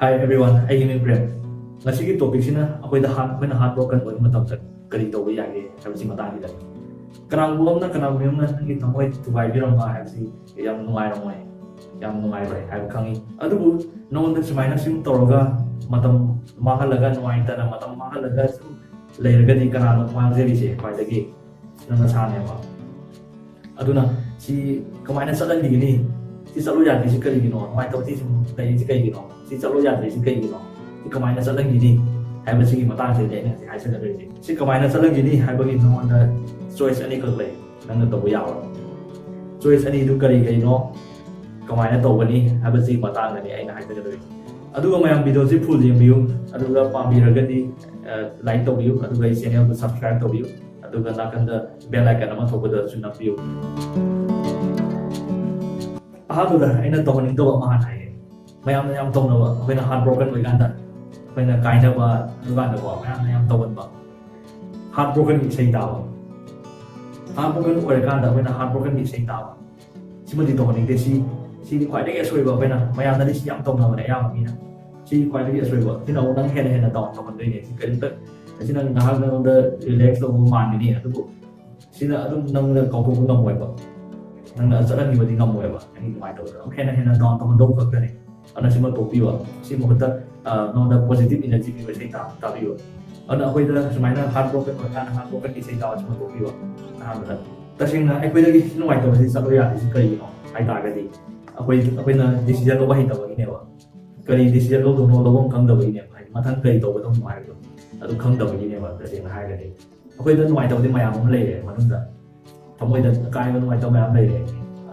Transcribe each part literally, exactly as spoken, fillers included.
Hi everyone, ꯑꯩꯒꯤ ꯃꯤꯡ ꯄ꯭ꯔꯦꯝ꯫ ꯉꯁꯤꯒꯤ ꯇꯣꯄꯤꯛꯁꯤꯅ ꯑꯩꯈꯣꯏꯗ ꯍꯥꯔꯠ ꯑꯩꯈꯣꯏꯅ ꯍꯥꯔꯠ ꯕ꯭ꯔꯣꯀꯟ ꯑꯣꯏꯕ ꯃꯇꯝꯗ ꯀꯔꯤ ꯇꯧꯕ ꯌꯥꯒꯦ ꯍꯥꯏꯕꯁꯤ ꯃꯇꯥꯡꯁꯤꯗ꯫ ꯀꯅꯥꯒꯨꯝꯕ ꯑꯃꯅ ꯀꯅꯥꯒꯨꯝꯕ ꯑꯃꯅ ꯅꯪꯒꯤ ꯊꯃꯣꯏ ꯊꯨꯒꯥꯏꯕꯤꯔꯝꯕ ꯍꯥꯏꯕꯁꯤ ꯌꯥꯝ ꯅꯨꯡꯉꯥꯏꯔꯝꯃꯣꯏ, ꯌꯥꯝ ꯅꯨꯡꯉꯥꯏꯔꯣꯏ ꯍꯥꯏꯕ ꯈꯪꯉꯤ꯫ ꯑꯗꯨꯕꯨ ꯅꯉꯣꯟꯗ ꯁꯨꯃꯥꯏꯅ ꯁꯨꯝ ꯇꯧꯔꯒ ꯃꯇꯝ ꯃꯥꯡꯍꯜꯂꯒ, ꯅꯨꯡꯉꯥꯏꯇꯅ ꯃꯇꯝ ꯃꯥꯡꯍꯜꯂꯒ ꯁꯨꯝ ꯂꯩꯔꯒꯗꯤ ꯀꯅꯥꯅꯣ ꯃꯥꯡꯖꯔꯤꯁꯦ? ꯈ꯭ꯋꯥꯏꯗꯒꯤ ꯅꯪ ꯅꯁꯥꯅꯦꯕ꯫ ꯑꯗꯨꯅ ꯁꯤ ꯀꯃꯥꯏꯅ ꯆꯠꯍꯟꯈꯤꯒꯅꯤ? ꯁꯤ ꯆꯠꯂꯣ ꯌꯥꯗ꯭ꯔꯤꯁꯤ ꯀꯔꯤꯒꯤꯅꯣ? ꯅꯨꯡꯉꯥꯏꯇꯕ ꯁꯤ ꯁꯨꯝ ꯂꯩꯔꯤꯁꯤ ꯀꯩꯒꯤꯅꯣ? ꯁꯤ ꯆꯠꯂꯣ ꯌꯥꯗ꯭ꯔꯤꯁꯤ ꯀꯩꯒꯤꯅꯣ? ꯁꯤ ꯀꯃꯥꯏꯅ ꯆꯠꯍꯟꯈꯤꯅꯤ ꯍꯥꯏꯕꯁꯤꯒꯤ ꯃꯇꯥꯡꯁꯤꯗꯤ ꯑꯩꯅ ꯍꯧꯖꯤꯛ ꯍꯥꯏꯖꯒꯗꯣꯏꯁꯦ꯫ ꯁꯤ ꯀꯃꯥꯏꯅ ꯆꯠꯍꯟꯈꯤꯅꯤ ꯍꯥꯏꯕꯒꯤ ꯅꯉꯣꯟꯗ ꯆꯣꯏꯁ ꯑꯅꯤꯈꯛ ꯂꯩ ꯅꯪꯅ ꯇꯧꯕ ꯌꯥꯕ꯫ ꯆꯣꯏꯁ ꯑꯅꯤꯗꯨ ꯀꯔꯤ ꯀꯔꯤꯅꯣ, ꯀꯃꯥꯏꯅ ꯇꯧꯒꯅꯤ ꯍꯥꯏꯕꯁꯤꯒꯤ ꯃꯇꯥꯡꯗꯅꯤ ꯑꯩꯅ ꯍꯥꯏꯖꯒꯗꯣꯏꯁꯦ꯫ ꯑꯗꯨꯒ ꯃꯌꯥꯝ ꯚꯤꯗꯤꯑꯣꯁꯤ ꯐꯨꯜ ꯌꯦꯡꯕꯤꯌꯨ, ꯑꯗꯨꯒ ꯄꯥꯝꯕꯤꯔꯒꯗꯤ ꯂꯥꯏꯛ ꯇꯧꯕꯤꯌꯨ, ꯑꯗꯨꯒ ꯑꯩ ꯆꯦꯅꯦꯜꯗꯨ ꯁꯕꯁꯀ꯭ꯔꯥꯏꯕ ꯇꯧꯕꯤꯌꯨ, ꯑꯗꯨꯒ ꯅꯥꯀꯟꯗ ꯕꯦꯜ ꯑꯥꯏꯀꯟ ꯑꯃ ꯊꯣꯛꯄꯗꯁꯨ ꯅꯝꯕꯤꯌꯨ꯫ ꯑꯍꯥꯟꯕꯗ ꯑꯩꯅ ꯇꯧꯍꯟꯅꯤꯡꯗꯕ ꯑꯃ ꯍꯥꯟꯅ ꯍꯥꯏꯒꯦ꯫ ꯃꯌꯥꯝꯅ ꯌꯥꯝ ꯇꯧꯅꯕ, ꯑꯩꯈꯣꯏꯅ ꯍꯥꯔꯠ ꯕ꯭ꯔꯣꯀꯟ ꯑꯣꯏꯀꯥꯟꯗ, ꯑꯩꯈꯣꯏꯅ ꯀꯥꯏꯅꯕ ꯑꯗꯨꯀꯥꯟꯗꯀꯣ ꯃꯌꯥꯝꯅ ꯌꯥꯝ ꯇꯧꯒꯟꯕ, ꯍꯥꯔꯠ ꯕ꯭ꯔꯣꯀꯟꯒꯤ ꯏꯁꯩ ꯇꯥꯕ꯫ ꯍꯥꯔꯠ ꯕ꯭ꯔꯣꯀꯟ ꯑꯣꯏꯔꯀꯥꯟꯗ ꯑꯩꯈꯣꯏꯅ ꯍꯥꯔꯠ ꯕ꯭ꯔꯣꯀꯟꯒꯤ ꯏꯁꯩ ꯇꯥꯕ꯫ ꯁꯤꯃꯗꯤ ꯇꯧꯍꯟꯅꯤꯡꯗꯦ꯫ ꯁꯤ ꯁꯤꯗꯤ ꯈ꯭ꯋꯥꯏꯗꯒꯤ ꯑꯁꯣꯏꯕ꯫ ꯑꯩꯈꯣꯏꯅ ꯃꯌꯥꯝꯅꯗꯤ ꯁꯤ ꯌꯥꯝ ꯇꯧꯅꯕꯅꯦ ꯑꯌꯥꯝꯕ ꯃꯤꯅ꯫ ꯁꯤ ꯈ꯭ꯋꯥꯏꯗꯒꯤ ꯑꯁꯣꯏꯕ꯫ ꯁꯤꯅ ꯑꯃꯨꯛ ꯅꯪ ꯍꯦꯟꯅ ꯍꯦꯟꯅ ꯗꯥꯎꯟ ꯇꯧꯍꯟꯗꯣꯏꯅꯦ꯫ ꯁꯤ ꯀꯔꯤꯝꯇ, ꯑꯁꯤꯅ ꯉꯥꯏꯍꯥꯛ ꯅꯉꯣꯟꯗ ꯔꯤꯂꯦꯛꯁ ꯇꯧꯕ ꯃꯥꯟꯒꯅꯤ, ꯑꯗꯨꯕꯨ ꯁꯤꯅ ꯑꯗꯨꯝ ꯅꯪꯅ ꯀꯥꯎꯊꯣꯛꯄ ꯉꯝꯃꯣꯏꯕ꯫ ꯅꯪꯅ ꯆꯠꯍꯟꯈꯤꯕꯗꯤ ꯉꯝꯃꯣꯏꯕ꯫ ꯅꯪꯒꯤ ꯅꯨꯡꯉꯥꯏꯇꯕꯗꯣ ꯑꯃꯨꯛ ꯍꯦꯟꯅ ꯍꯦꯟꯅ ꯗꯥꯎꯟ ꯇꯧꯍꯟꯗꯧꯕ ꯈꯛꯇꯅꯦ꯫ ꯑꯗꯨꯅ ꯁꯤꯃ ꯇꯣꯛꯄꯤꯌꯣ꯫ ꯁꯤ ꯃꯍꯨꯠꯇ, ꯑ, ꯅꯉꯣꯟꯗ ꯄꯣꯖꯤꯇꯤꯚ ꯏꯅꯔꯖꯤ ꯄꯤꯕ ꯏꯁꯩ ꯇꯥ-, ꯇꯥꯕꯤꯌꯣ꯫ ꯑꯗꯨꯅ ꯑꯩꯈꯣꯏꯗ ꯁꯨꯃꯥꯏꯅ ꯍꯥꯔꯠ ꯕ꯭ꯔꯣꯀꯟ ꯑꯣꯏꯔꯀꯥꯟꯗ ꯍꯥꯔꯠ ꯕ꯭ꯔꯣꯀꯟꯒꯤ ꯏꯁꯩ ꯇꯥꯕ ꯁꯤꯃ ꯇꯣꯛꯄꯤꯌꯣ꯫ ꯑꯍꯥꯟꯕꯗ, ꯇꯁꯦꯡꯅ ꯑꯩꯈꯣꯏꯗꯒꯤ ꯁꯤ ꯅꯨꯡꯉꯥꯏꯇꯕꯁꯤ ꯆꯠꯂꯣ ꯌꯥꯗ꯭ꯔꯤꯁꯤ ꯀꯔꯤꯒꯤꯅꯣ ꯍꯥꯏ ꯇꯥꯔꯒꯗꯤ, ꯑꯩꯈꯣꯏ, ꯑꯩꯈꯣꯏꯅ ꯗꯤꯁꯤꯖꯟ ꯂꯧꯕ ꯍꯩꯇꯕꯒꯤꯅꯦꯕ꯫ ꯀꯔꯤ ꯗꯤꯁꯤꯖꯟ ꯂꯧꯗꯧꯅꯣ ꯂꯧꯐꯝ ꯈꯪꯗꯕꯒꯤꯅꯦꯕ꯫ ꯍꯥꯏꯗꯤ ꯃꯊꯪ ꯀꯔꯤ ꯇꯧꯒꯗꯧꯅꯣ ꯍꯥꯏꯕꯗꯣ ꯑꯗꯨ ꯈꯪꯗꯕꯒꯤꯅꯦꯕ꯫ ꯇꯁꯦꯡꯅ ꯍꯥꯏꯔꯒꯗꯤ ꯑꯩꯈꯣꯏꯗ ꯅꯨꯡꯉꯥꯏꯇꯕꯗꯤ ꯃꯌꯥꯝ ꯑꯃ ꯂꯩꯔꯦ ꯃꯅꯨꯡꯗ, ꯊꯃꯣꯏꯗ ꯑꯀꯥꯏꯕ ꯅꯨꯡꯉꯥꯏꯇꯕ ꯃꯌꯥꯝ ꯂꯩꯔꯦ꯫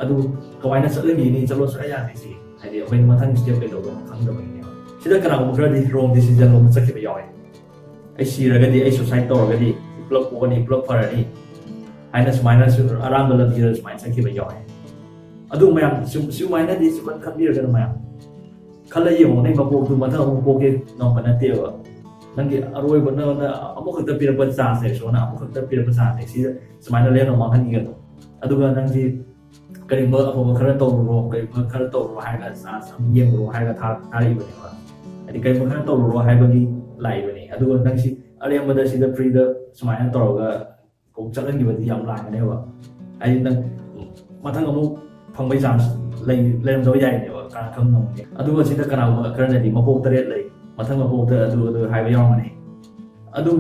ꯑꯗꯨ ꯀꯃꯥꯏꯅ ꯆꯠꯂꯒꯤꯅꯤ, ꯆꯠꯂꯣ ꯁꯨꯡꯌꯥ ꯌꯥꯗ꯭ꯔꯤꯁꯤ? ꯍꯥꯏꯗꯤ ꯑꯩꯈꯣꯏꯅ ꯃꯊꯪ ꯁ꯭ꯇꯦꯞ ꯀꯩꯗꯧꯗꯣꯏꯅꯣ ꯈꯪꯗꯕꯒꯤꯅꯦꯕ꯫ ꯁꯤꯗ ꯀꯅꯥꯒꯨꯝꯕ ꯈꯔꯗꯤ ꯔꯣꯡ ꯗꯤꯁꯤꯖꯟ ꯂꯧꯕ ꯆꯠꯈꯤꯕ ꯌꯥꯎꯋꯦ꯫ "ꯑꯩ ꯁꯤꯔꯒꯗꯤ, ꯑꯩ ꯁꯨꯁꯥꯏꯗ ꯇꯧꯔꯒꯗꯤ ꯄꯨꯂꯞ ꯀꯣꯛꯑꯅꯤ, ꯄꯨꯂꯞ ꯐꯔꯅꯤ" ꯍꯥꯏꯅ ꯁꯨꯃꯥꯏꯅꯁꯨ ꯑꯔꯥꯟꯕ ꯂꯝꯕꯤꯗ ꯁꯨꯃꯥꯏꯅ ꯆꯠꯈꯤꯕ ꯌꯥꯎꯋꯦ꯫ ꯑꯗꯨ ꯃꯌꯥꯝ ꯁꯨꯝ-, ꯁꯨꯃꯥꯏꯅꯗꯤ ꯁꯨꯃꯥꯏꯅ ꯈꯟꯕꯤꯔꯒꯅ ꯃꯌꯥꯝ ꯈꯜꯂ ꯌꯦꯡꯉꯣ, ꯅꯪ ꯃꯀꯣꯛꯇꯨ ꯃꯊꯪ ꯑꯃꯨꯛ ꯄꯣꯛꯀꯦ ꯉꯝꯕ ꯅꯠꯇꯦꯕ꯫ ꯅꯪꯒꯤ ꯑꯔꯣꯏꯕ, ꯅꯉꯣꯟꯗ ꯑꯃꯨꯛꯈꯛꯇ ꯄꯤꯔꯛꯄ ꯆꯥꯟꯁꯅꯦ, ꯏꯁꯣꯔꯅ ꯑꯃꯨꯛꯈꯛꯇ ꯄꯤꯔꯛꯄ ꯆꯥꯟꯁꯅꯦ꯫ ꯁꯤꯗ ꯁꯨꯃꯥꯏꯅ ꯂꯦꯝꯅ ꯃꯥꯡꯍꯟꯈꯤꯒꯅꯨ꯫ ꯑꯗꯨꯒ ꯅꯪꯁꯤ ꯀꯔꯤꯒꯨꯝꯕ ꯑꯐꯕ ꯈꯔ ꯇꯧꯔꯨꯔꯣ, ꯀꯔꯤꯒꯨꯝꯕ ꯈꯔ ꯇꯧꯔꯨꯔꯣ ꯍꯥꯏꯔꯒ ꯆꯥꯟꯁ ꯑꯃ ꯌꯦꯡꯉꯨꯔꯣ ꯍꯥꯏꯔꯒ ꯊꯥ-, ꯊꯥꯔꯛꯏꯕꯅꯦꯕ꯫ ꯀꯩꯒꯨꯝꯕ ꯈꯔ ꯇꯧꯔꯨꯔꯣ ꯍꯥꯏꯕꯒꯤ ꯂꯥꯛꯏꯕꯅꯤ꯫ ꯑꯗꯨꯒ ꯅꯪ ꯁꯤ ꯑꯔꯦꯝꯕꯗ ꯁꯤꯗ ꯐ꯭ꯔꯤꯗ ꯁꯨꯃꯥꯏꯅ ꯇꯧꯔꯒ ꯀꯣꯛ ꯆꯠꯍꯟꯈꯤꯕꯗꯤ ꯌꯥꯝ ꯂꯥꯟꯒꯅꯦꯕ꯫ ꯍꯥꯏꯗꯤ ꯅꯪ ꯃꯊꯪ ꯑꯃꯨꯛ ꯐꯪꯕꯩ ꯆꯥꯟꯁ ꯂꯩꯔꯝꯗꯕ ꯌꯥꯏꯅꯦꯕ, ꯀꯅꯥ ꯈꯪ ꯉꯝꯒꯦ꯫ ꯑꯗꯨꯒ ꯁꯤꯗ ꯀꯅꯥꯒꯨꯝꯕ ꯈꯔꯅꯗꯤ ꯃꯄꯣꯛ ꯇꯔꯦꯠ ꯂꯩ, ꯃꯊꯪ ꯃꯄꯣꯛꯇ ꯑꯗꯨ ꯑꯗꯨ ꯍꯥꯏꯕ ꯌꯥꯎꯔꯝꯒꯅꯤ꯫ ꯑꯗꯨ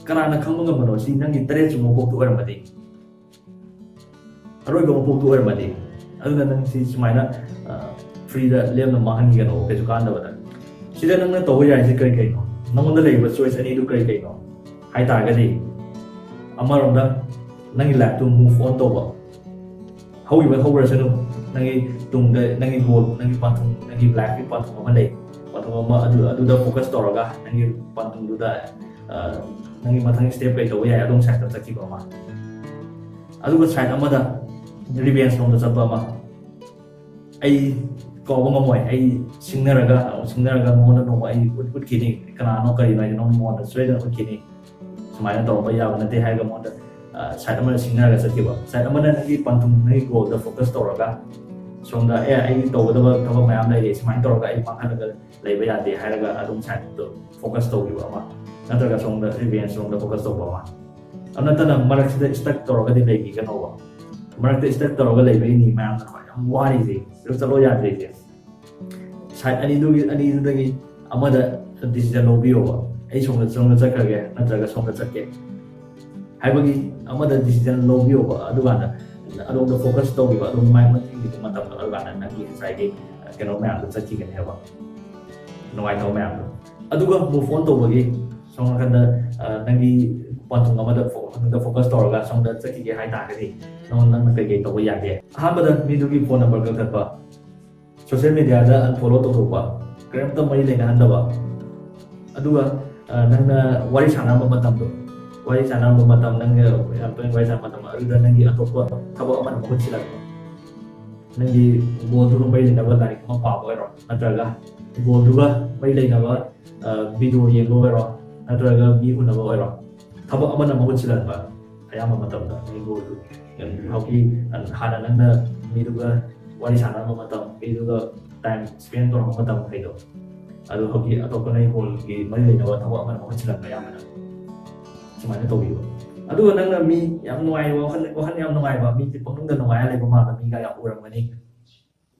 ꯀꯅꯥꯅ ꯈꯪꯕ ꯉꯝꯕꯅꯣ ꯁꯤ ꯅꯪꯒꯤ ꯇꯔꯦꯠꯁꯨ ꯃꯄꯣꯛꯇ ꯑꯣꯏꯔꯝꯃꯗꯤ? ꯑꯔꯣꯏꯕ ꯃꯄꯣꯛꯇꯨ ꯑꯣꯏꯔꯝꯃꯗꯤ꯫ ꯑꯗꯨꯅ ꯅꯪ ꯁꯤ ꯁꯨꯃꯥꯏꯅ ꯐ꯭ꯔꯤꯗ ꯂꯦꯝꯅ ꯃꯥꯡꯍꯟꯈꯤꯒꯅꯣ, ꯀꯩꯁꯨ ꯀꯥꯟꯗꯕꯗ꯫ ꯁꯤꯗ ꯅꯪꯅ ꯇꯧꯕ ꯌꯥꯔꯤꯁꯦ ꯀꯔꯤ ꯀꯩꯅꯣ? ꯅꯪꯉꯣꯟꯗ ꯂꯩꯔꯤꯕ ꯆꯣꯏꯁ ꯑꯅꯤꯗꯨ ꯀꯔꯤ ꯀꯩꯅꯣ ꯍꯥꯏ ꯇꯥꯔꯒꯗꯤ, ꯑꯃꯔꯣꯝꯗ ꯅꯪꯒꯤ ꯂꯥꯏꯐꯇꯨ ꯃꯨꯚ ꯑꯣꯟ ꯇꯧꯕ, ꯍꯧꯈꯤꯕ ꯍꯧꯈ꯭ꯔꯁꯅꯨ, ꯅꯪꯒꯤ ꯇꯨꯡꯗ ꯅꯪꯒꯤ ꯒꯣꯜ, ꯅꯪꯒꯤ ꯄꯥꯟꯊꯨꯡ, ꯅꯪꯒꯤ ꯂꯥꯏꯐꯀꯤ ꯄꯥꯟꯊꯨꯡ ꯑꯃ ꯂꯩ꯫ ꯄꯥꯟꯊꯨꯡ ꯑꯃ ꯑꯗꯨ ꯑꯗꯨꯗ ꯐꯣꯀꯁ ꯇꯧꯔꯒ ꯅꯪꯒꯤ ꯄꯥꯟꯊꯨꯡꯗꯨꯗ ꯅꯪꯒꯤ ꯃꯊꯪ ꯁ꯭ꯇꯦꯞ ꯀꯩ ꯇꯧꯕ ꯌꯥꯏ ꯑꯗꯣꯝ ꯁꯥꯏꯠꯇ ꯆꯠꯈꯤꯕ ꯑꯃ꯫ ꯑꯗꯨꯒ ꯁꯥꯏꯠ ꯑꯃꯗ ꯔꯤꯚꯦꯟꯁ ꯂꯣꯝꯗ ꯆꯠꯄ ꯑꯃ꯫ ꯑꯩ ꯀꯥꯎꯕ ꯉꯝꯃꯣꯏ, ꯑꯩ ꯁꯤꯡꯅꯔꯒ ꯑꯃꯨꯛ ꯁꯤꯡꯅꯔꯒ ꯃꯉꯣꯟꯗ ꯅꯣꯡꯃ ꯑꯩ ꯎꯠ ꯎꯠꯈꯤꯅꯤ, ꯀꯅꯥꯅꯣ ꯀꯔꯤꯅꯣ ꯍꯥꯏꯗꯤ ꯅꯉꯣꯟꯗ ꯃꯉꯣꯟꯗ ꯁꯣꯏꯗꯅ ꯎꯠꯈꯤꯅꯤ꯫ ꯁꯨꯃꯥꯏꯅ ꯇꯧꯔꯝꯕ ꯌꯥꯕ ꯅꯠꯇꯦ ꯍꯥꯏꯔꯒ ꯃꯉꯣꯟꯗ ꯁꯥꯏꯠ ꯑꯃꯗ ꯁꯤꯡꯅꯔꯒ ꯆꯠꯈꯤꯕ꯫ ꯁꯥꯏꯠ ꯑꯃꯅ ꯅꯪꯒꯤ ꯄꯥꯟꯊꯨꯡ, ꯅꯪꯒꯤ ꯒꯣꯜꯗ ꯐꯣꯀꯁ ꯇꯧꯔꯒ, ꯁꯣꯝꯗ ꯑꯦ ꯑꯩ ꯇꯧꯒꯗꯕ ꯊꯕꯛ ꯃꯌꯥꯝ ꯂꯩꯔꯤ, ꯁꯨꯃꯥꯏꯅ ꯇꯧꯔꯒ ꯑꯩ ꯃꯥꯡꯍꯜꯂꯒ ꯂꯩꯕ ꯌꯥꯗꯦ ꯍꯥꯏꯔꯒ ꯑꯗꯨꯝ ꯁꯥꯏꯠꯇꯣ ꯐꯣꯀꯁ ꯇꯧꯈꯤꯕ ꯑꯃ, ꯅꯠꯇ꯭ꯔꯒ ꯁꯣꯝꯗ ꯔꯤꯚꯦꯟꯁ ꯂꯣꯝꯗ ꯐꯣꯀꯁ ꯇꯧꯕ ꯑꯃ꯫ ꯑꯗꯨ ꯅꯠꯇꯅ ꯃꯔꯛꯁꯤꯗ ꯁ꯭ꯇꯛ ꯇꯧꯔꯒꯗꯤ ꯂꯩꯈꯤꯒꯅꯣꯕ꯫ ꯃꯔꯛꯇ ꯁ꯭ꯇꯛ ꯇꯧꯔꯒ ꯂꯩꯕꯒꯤꯅꯤ ꯃꯌꯥꯝꯅ ꯈ꯭ꯋꯥꯏ ꯌꯥꯝ ꯋꯥꯔꯤꯁꯦ, ꯁꯤꯗ ꯆꯠꯂꯣ ꯌꯥꯗ꯭ꯔꯤꯁꯦ꯫ ꯁꯥꯏꯠ ꯑꯅꯤꯗꯨꯒꯤ, ꯑꯅꯤꯗꯨꯗꯒꯤ ꯑꯃꯗ ꯗꯤꯁꯤꯖꯟ ꯂꯧꯕꯤꯌꯣꯕ꯫ ꯑꯩ ꯁꯣꯝꯗ, ꯁꯣꯝꯗ ꯆꯠꯈ꯭ꯔꯒꯦ ꯅꯠꯇ꯭ꯔꯒ ꯁꯣꯝꯗ ꯆꯠꯀꯦ ꯍꯥꯏꯕꯒꯤ ꯑꯃꯗ ꯗꯤꯁꯤꯖꯟ ꯂꯧꯕꯤꯌꯣꯕ꯫ ꯑꯗꯨꯀꯥꯟꯗ ꯑꯗꯣꯝꯗ ꯐꯣꯀꯁ ꯇꯧꯈꯤꯕ, ꯑꯗꯣꯝ ꯃꯥꯏ ꯑꯣꯟꯁꯤꯟꯈꯤꯕ ꯃꯇꯝꯗ, ꯑꯗꯨꯀꯥꯟꯗ ꯅꯪꯒꯤ ꯉꯁꯥꯏꯒꯤ ꯀꯩꯅꯣ ꯃꯌꯥꯝꯗꯣ ꯆꯠꯈꯤꯒꯅꯦꯕ, ꯅꯨꯡꯉꯥꯏꯇꯕ ꯃꯌꯥꯝꯗꯣ꯫ ꯑꯗꯨꯒ ꯃꯨꯚ ꯑꯣꯟ ꯇꯧꯕꯒꯤ ꯁꯣꯝ ꯅꯥꯀꯟꯗ, ꯑ, ꯅꯪꯒꯤ ꯄꯥꯟꯊꯨꯡ ꯑꯃꯗ ꯐꯣ-, ꯃꯅꯨꯡꯗ ꯐꯣꯀꯁ ꯇꯧꯔꯒ ꯁꯣꯝꯗ ꯆꯠꯈꯤꯒꯦ ꯍꯥꯏ ꯇꯥꯔꯒꯗꯤ ꯅꯪ, ꯅꯪꯅ ꯀꯩꯀꯩ ꯇꯧꯕ ꯌꯥꯒꯦ? ꯑꯍꯥꯟꯕꯗ ꯃꯤꯗꯨꯒꯤ ꯐꯣꯟ ꯅꯝꯕꯔ ꯀꯛꯊꯠꯄ, ꯁꯣꯁꯤꯌꯦꯜ ꯃꯦꯗꯤꯌꯥꯗ ꯑꯟꯐꯣꯂꯣ ꯇꯧꯊꯣꯛꯄ, ꯀꯔꯤꯝꯇ ꯃꯔꯤ ꯂꯩꯅꯍꯟꯗꯕ꯫ ꯑꯗꯨꯒ, ꯑ, ꯅꯪꯅ ꯋꯥꯔꯤ ꯁꯥꯟꯅꯔꯝꯕ ꯃꯇꯝꯗꯣ, ꯋꯥꯔꯤ ꯁꯥꯟꯅꯔꯝꯕ ꯃꯇꯝ, ꯅꯪꯅ ꯌꯥꯝ ꯇꯣꯏꯅ ꯋꯥꯔꯤ ꯁꯥꯟꯅꯕ ꯃꯇꯝ ꯑꯗꯨꯗ ꯅꯪꯒꯤ ꯑꯇꯣꯞꯄ ꯊꯕꯛ ꯑꯃꯅ ꯃꯍꯨꯠ ꯁꯤꯜꯂꯛꯄ, ꯅꯪꯒꯤ ꯒꯣꯜꯗꯨꯒ ꯃꯔꯤ ꯂꯩꯅꯕ ꯂꯥꯏꯔꯤꯛ ꯑꯃ ꯄꯥꯕ ꯑꯣꯏꯔꯣ, ꯅꯠꯇ꯭ꯔꯒ ꯒꯣꯜꯗꯨꯒ ꯃꯔꯤ ꯂꯩꯅꯕ, ꯑ, ꯚꯤꯗꯤꯑꯣ ꯌꯦꯡꯕ ꯑꯣꯏꯔꯣ, ꯅꯠꯇ꯭ꯔꯒ ꯃꯤ ꯎꯅꯕ ꯑꯣꯏꯔꯣ, ꯊꯕꯛ ꯑꯃꯅ ꯃꯍꯨꯠ ꯁꯤꯜꯍꯟꯕ꯫ ꯑꯌꯥꯝꯕ ꯃꯇꯝꯗ ꯅꯪꯒꯤ ꯒꯣꯜꯗꯨ ꯍꯧꯖꯤꯛꯀꯤ ꯍꯥꯟꯅ ꯅꯪꯅ ꯃꯤꯗꯨꯒ ꯋꯥꯔꯤ ꯁꯥꯟꯅꯔꯝꯕ ꯃꯇꯝ, ꯃꯤꯗꯨꯒ ꯇꯥꯏꯝ ꯁ꯭ꯄꯦꯟ ꯇꯧꯔꯝꯕ ꯃꯇꯝ ꯃꯈꯩꯗꯣ ꯑꯗꯨ ꯍꯧꯖꯤꯛ ꯑꯇꯣꯞꯄ ꯅꯣꯏ ꯍꯣꯜꯒꯤ ꯃꯔꯤ ꯂꯩꯅꯕ ꯊꯕꯛ ꯑꯃꯅ ꯃꯍꯨꯠ ꯁꯤꯜꯂꯛꯄ ꯑꯌꯥꯝꯕꯅ ꯁꯨꯃꯥꯏꯅ ꯇꯧꯕꯤꯕ꯫ ꯑꯗꯨꯒ ꯅꯪꯅ ꯃꯤ ꯌꯥꯝ ꯅꯨꯡꯉꯥꯏꯕ ꯋꯥꯈꯜ ꯋꯥꯈꯜ ꯌꯥꯝ ꯅꯨꯡꯉꯥꯏꯕ ꯃꯤꯁꯦ ꯄꯪꯅꯨꯡꯗ ꯅꯨꯡꯉꯥꯏꯔ ꯂꯩꯕ ꯃꯥꯟꯕ ꯃꯤꯒ ꯌꯥꯝ ꯎꯔꯝꯒꯅꯤ꯫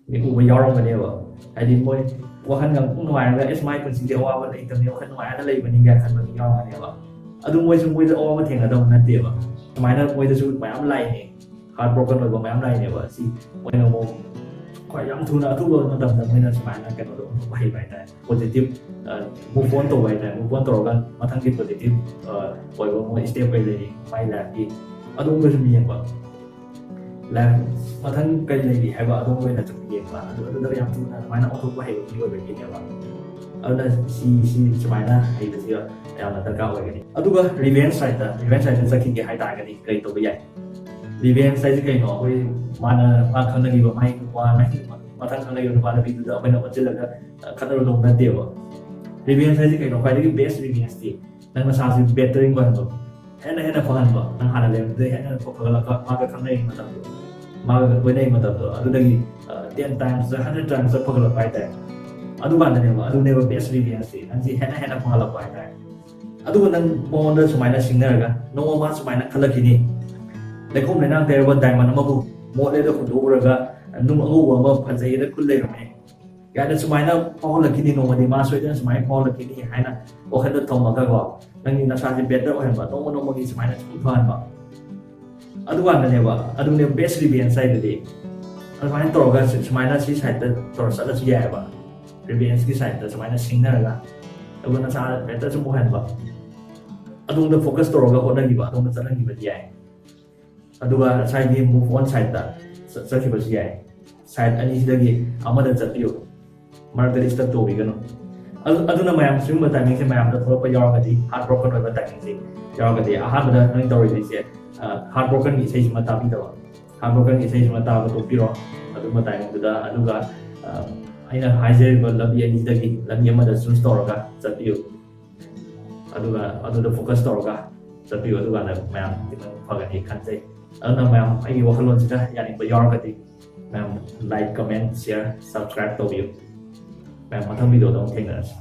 ꯃꯤ ꯎꯕ ꯌꯥꯎꯔꯝꯒꯅꯦꯕ꯫ ꯍꯥꯏꯗꯤ ꯃꯣꯏ ꯋꯥꯈꯜ ꯌꯥꯝ ꯅꯨꯡꯉꯥꯏꯔꯒ ꯑꯦꯁ ꯃꯥꯏ ꯄꯨꯟꯁꯤꯗꯤ ꯑꯋꯥꯕ ꯂꯩꯇꯕꯅꯤ ꯋꯥꯈꯜ ꯅꯨꯡꯉꯥꯏꯔꯒ ꯂꯩꯕꯅꯤ ꯀꯥꯏꯅ ꯈꯟꯕ ꯃꯤ ꯌꯥꯎꯔꯝꯒꯅꯦꯕ꯫ ꯑꯗꯨ ꯃꯣꯏꯁꯨ ꯃꯣꯏꯗ ꯑꯋꯥꯕ ꯊꯦꯡꯅꯗꯕ ꯅꯠꯇꯦꯕ꯫ ꯁꯨꯃꯥꯏꯅ ꯃꯣꯏꯗꯁꯨ ꯃꯌꯥꯝ ꯂꯥꯛꯏꯅꯦ꯫ ꯍꯥꯔꯠ ꯕ꯭ꯔꯣꯀꯟ ꯑꯣꯏꯕ ꯃꯌꯥꯝ ꯂꯥꯛꯏꯅꯦꯕ꯫ ꯁꯤ ꯃꯣꯏꯅ ꯑꯃꯨꯛ ꯈ꯭ꯋꯥꯏ ꯌꯥꯝ ꯊꯨꯅ ꯑꯊꯨꯕ ꯃꯇꯝꯗ ꯃꯣꯏꯅ ꯁꯨꯃꯥꯏꯅ ꯀꯩꯅꯣꯗꯣ ꯑꯣꯟꯊꯣꯛꯄ ꯍꯩꯕ ꯍꯥꯏꯇꯥꯔꯦ꯫ ꯄꯣꯖꯤꯇꯤꯞ ꯃꯨꯚ ꯑꯣꯟ ꯇꯧꯕ ꯍꯥꯏꯇꯥꯔꯦ꯫ ꯃꯨꯚ ꯑꯣꯟ ꯇꯧꯔꯒ ꯃꯊꯪꯒꯤ ꯄꯣꯖꯤꯇꯤꯞ ꯑꯣꯏꯕ ꯃꯣꯏ ꯁ꯭ꯇꯦꯞ ꯀꯩ ꯂꯩꯔꯤ ꯃꯥꯏ ꯂꯥꯏꯐꯀꯤ ꯑꯗꯨꯒꯨꯝꯕꯁꯨ ꯌꯦꯡꯕ꯫ ꯂꯥꯏꯐ ꯃꯊꯪ ꯀꯔꯤ ꯂꯩꯔꯤ ꯍꯥꯏꯕ ꯑꯗꯨꯝ ꯑꯣꯏꯅ ꯁꯨꯝ ꯌꯦꯡꯕ꯫ ꯑꯗꯨ ꯑꯗꯨꯗ ꯌꯥꯝ ꯊꯨꯅ ꯑꯗꯨꯃꯥꯏꯅ ꯑꯣꯟꯊꯣꯛꯄ ꯍꯩꯕ ꯃꯤ ꯑꯣꯏꯕꯒꯤꯅꯦꯕ꯫ ꯑꯗꯨꯅ ꯁꯤ ꯁꯤ ꯁꯨꯃꯥꯏꯅ ꯍꯩꯕꯁꯤ ꯌꯥꯝꯅ ꯗꯔꯀꯥꯔ ꯑꯣꯏꯒꯅꯤ꯫ ꯑꯗꯨꯒ ꯔꯤꯚꯦꯟꯖ ꯁꯥꯏꯠꯇ ꯔꯤꯚꯦꯟꯖ ꯁꯥꯏꯠꯇ ꯆꯠꯈꯤꯒꯦ ꯍꯥꯏꯇꯥꯔꯒꯗꯤ ꯀꯔꯤ ꯇꯧꯕ ꯌꯥꯏ? ꯔꯤꯚꯦꯟꯖ ꯍꯥꯏꯁꯦ ꯀꯩꯅꯣ? ꯑꯩꯈꯣꯏ ꯃꯥꯅ ꯃꯥ ꯈꯪꯅꯈꯤꯕ ꯃꯥꯏ ꯅꯨꯄꯥ ꯃꯊꯪ ꯈꯪꯅꯈꯤꯕ ꯅꯨꯄꯥ ꯅꯨꯄꯤꯗꯨꯗ ꯑꯩꯈꯣꯏꯅ ꯑꯣꯟꯁꯤꯜꯂꯒ ꯈꯠꯅꯔꯨ ꯇꯧꯕ ꯅꯠꯇꯦꯕ꯫ ꯔꯤꯚꯦꯟꯖ ꯍꯥꯏꯁꯦ ꯀꯩꯅꯣ? ꯈ꯭ꯋꯥꯏꯗꯒꯤ ꯕꯦꯁ ꯔꯤꯚꯦꯟꯖꯇꯤ ꯅꯪ ꯅꯁꯥꯁꯤ ꯕꯦꯇꯔꯤꯡ ꯑꯣꯏꯍꯟꯕ, ꯍꯦꯟꯅ ꯍꯦꯟꯅ ꯐꯍꯟꯕ, ꯅꯪ ꯍꯥꯟꯅ ꯂꯩꯔꯝꯕꯗꯩ ꯍꯦꯟꯅ ꯍꯦꯟꯅ ꯐꯒꯠꯂꯛꯄ, ꯃꯥꯒ ꯈꯪꯅꯔꯤꯉꯩ ꯃꯇꯝꯗꯣ, ꯃꯥꯒ ꯀꯣꯏꯅꯔꯤꯉꯩ ꯃꯇꯝꯗꯣ, ꯑꯗꯨꯗꯒꯤ ꯇꯦꯟ ꯇꯥꯏꯝꯁꯇ ꯍꯟꯗ꯭ꯔꯦꯠ ꯇꯥꯏꯝꯁꯇ ꯐꯒꯠꯂꯛꯄ ꯍꯥꯏꯇꯥꯔꯦ꯫ ꯑꯗꯨꯀꯥꯟꯗꯅꯦꯕ ꯑꯗꯨꯅꯦꯕ ꯕꯦꯁ ꯔꯤꯚꯦꯟꯖꯁꯤ, ꯅꯪꯁꯤ ꯍꯦꯟꯅ ꯍꯦꯟꯅ ꯐꯒꯠꯂꯛꯄ ꯍꯥꯏꯇꯥꯔꯦ꯫ ꯑꯗꯨꯒ ꯅꯪ ꯃꯉꯣꯟꯗ ꯁꯨꯃꯥꯏꯅ ꯁꯤꯡꯅꯔꯒ ꯅꯣꯡꯃ ꯃꯥ ꯁꯨꯃꯥꯏꯅ ꯈꯜꯂꯛꯈꯤꯅꯤ, ꯂꯩꯈꯣꯝ ꯂꯩꯅꯥꯡ ꯇꯩꯔꯕ ꯗꯥꯏꯃꯟ ꯑꯃꯕꯨ ꯃꯣꯠꯂꯦꯗ ꯍꯨꯟꯗꯣꯛꯎꯔꯒ ꯅꯨꯡ ꯑꯉꯧꯕ ꯑꯃ ꯐꯖꯩꯌꯦꯗ ꯈꯨꯜ ꯂꯩꯔꯝꯃꯦ ꯀꯥꯏꯅ ꯁꯨꯃꯥꯏꯅ ꯐꯥꯎꯍꯜꯂꯛꯈꯤꯅꯤ꯫ ꯅꯣꯡꯃꯗꯤ ꯃꯥ ꯁꯣꯏꯗꯅ ꯁꯨꯃꯥꯏꯅ ꯐꯥꯎꯍꯜꯂꯛꯈꯤꯅꯤ ꯍꯥꯏꯅ ꯋꯥꯈꯜꯗ ꯊꯝꯃꯒꯀꯣ, ꯅꯪꯒꯤ ꯅꯁꯥꯁꯦ ꯕꯦꯇꯔ ꯑꯣꯏꯍꯟꯕ, ꯅꯣꯡꯃ ꯅꯣꯡꯃꯒꯤ ꯁꯨꯃꯥꯏꯅ ꯁꯨꯝ ꯐꯍꯟꯕ꯫ ꯑꯗꯨꯀꯥꯟꯗꯅꯦꯕ, ꯑꯗꯨꯅꯦꯕ ꯕꯦꯁ ꯔꯤꯚꯦꯟꯖ ꯍꯥꯏꯗꯨꯗꯤ꯫ ꯑꯗꯨꯃꯥꯏꯅ ꯇꯧꯔꯒ ꯁꯨ- ꯁꯨꯃꯥꯏꯅ ꯁꯤ ꯁꯥꯏꯠꯇ ꯇꯧꯔ ꯆꯠꯂꯁꯨ ꯌꯥꯏꯑꯕ꯫ ꯔꯤꯚꯦꯟꯖꯀꯤ ꯁꯥꯏꯠꯇ ꯁꯨꯃꯥꯏꯅ ꯁꯤꯡꯅꯔꯒ ꯑꯗꯨꯒ ꯅꯁꯥ ꯕꯦꯇꯔ ꯁꯨꯝ ꯑꯣꯏꯍꯟꯕ꯫ ꯑꯗꯣꯝꯗ ꯐꯣꯀꯁ ꯇꯧꯔꯒ ꯍꯣꯠꯅꯈꯤꯕ, ꯑꯗꯣꯝꯗ ꯆꯠꯍꯟꯈꯤꯕꯗꯤ ꯌꯥꯏ꯫ ꯑꯗꯨꯒ ꯉꯁꯥꯏꯒꯤ ꯃꯨꯚ ꯑꯣꯟ ꯁꯥꯏꯠꯇ ꯆꯠ- ꯆꯠꯈꯤꯕꯁꯨ ꯌꯥꯏ꯫ ꯁꯥꯏꯠ ꯑꯅꯤꯁꯤꯗꯒꯤ ꯑꯃꯗ ꯆꯠꯄꯤꯌꯨ꯫ ꯃꯔꯛꯇ ꯗꯤꯁꯇꯔꯕ ꯇꯧꯕꯤꯒꯅꯨ꯫ ꯑꯗꯨ ꯑꯗꯨꯅ ꯃꯌꯥꯝ ꯁꯤꯒꯨꯝꯕ ꯇꯥꯏꯃꯤꯡꯁꯦ ꯃꯌꯥꯝꯗ ꯊꯣꯛꯂꯛꯄ ꯌꯥꯎꯔꯒꯗꯤ, ꯍꯥꯔꯠ ꯕ꯭ꯔꯣꯀꯟ ꯑꯣꯏꯕ ꯇꯥꯏꯃꯤꯡꯁꯦ ꯌꯥꯎꯔꯒꯗꯤ, ꯑꯍꯥꯟꯕꯗ ꯅꯪ ꯇꯧꯔꯤꯁꯦ ꯍꯥꯔꯠ ꯕ꯭ꯔꯣꯀꯟꯒꯤ ꯏꯁꯩꯁꯤꯃ ꯇꯥꯕꯤꯗꯕ꯫ ꯍꯥꯔꯠ ꯕ꯭ꯔꯣꯀꯟꯒꯤ ꯏꯁꯩꯁꯤꯃ ꯇꯥꯕ ꯇꯣꯛꯄꯤꯔꯣ꯫ ꯑꯗꯨꯝꯕ ꯇꯥꯏꯃꯤꯡꯗꯨꯗ ꯑꯗꯨꯒ ꯑ, ꯑꯩꯅ ꯍꯥꯏꯖꯔꯤꯕ ꯂꯝꯕꯤ ꯑꯅꯤꯗꯒꯤ ꯂꯝꯕꯤ ꯑꯃꯗ ꯆꯨꯁ ꯇꯧꯔꯒ ꯆꯠꯄꯤꯌꯨ꯫ ꯑꯗꯨꯒ ꯑꯗꯨꯗ ꯐꯣꯀꯁ ꯇꯧꯔꯒ ꯆꯠꯄꯤꯌꯨ꯫ ꯑꯗꯨꯀꯥꯟꯗ ꯃꯌꯥꯝ ꯈꯤꯇꯪ ꯐꯒꯅꯤ ꯈꯟꯖꯩ꯫ ꯑꯗꯨꯅ ꯃꯌꯥꯝ ꯑꯩꯒꯤ ꯋꯥꯈꯜꯂꯣꯟꯁꯤꯗ ꯌꯥꯅꯤꯡꯕ ꯌꯥꯎꯔꯒꯗꯤ ꯃꯌꯥꯝ ꯂꯥꯏꯛ, ꯀꯃꯦꯟ, ꯁꯤꯌꯔ, ꯁꯕꯁꯀ꯭ꯔꯥꯏꯕ ꯇꯧꯕꯤꯌꯨ꯫ ꯃꯌꯥꯝ ꯃꯊꯪ ꯚꯤꯗꯤꯑꯣꯗ ꯑꯃꯨꯛ ꯊꯦꯡꯅꯔꯁꯤ꯫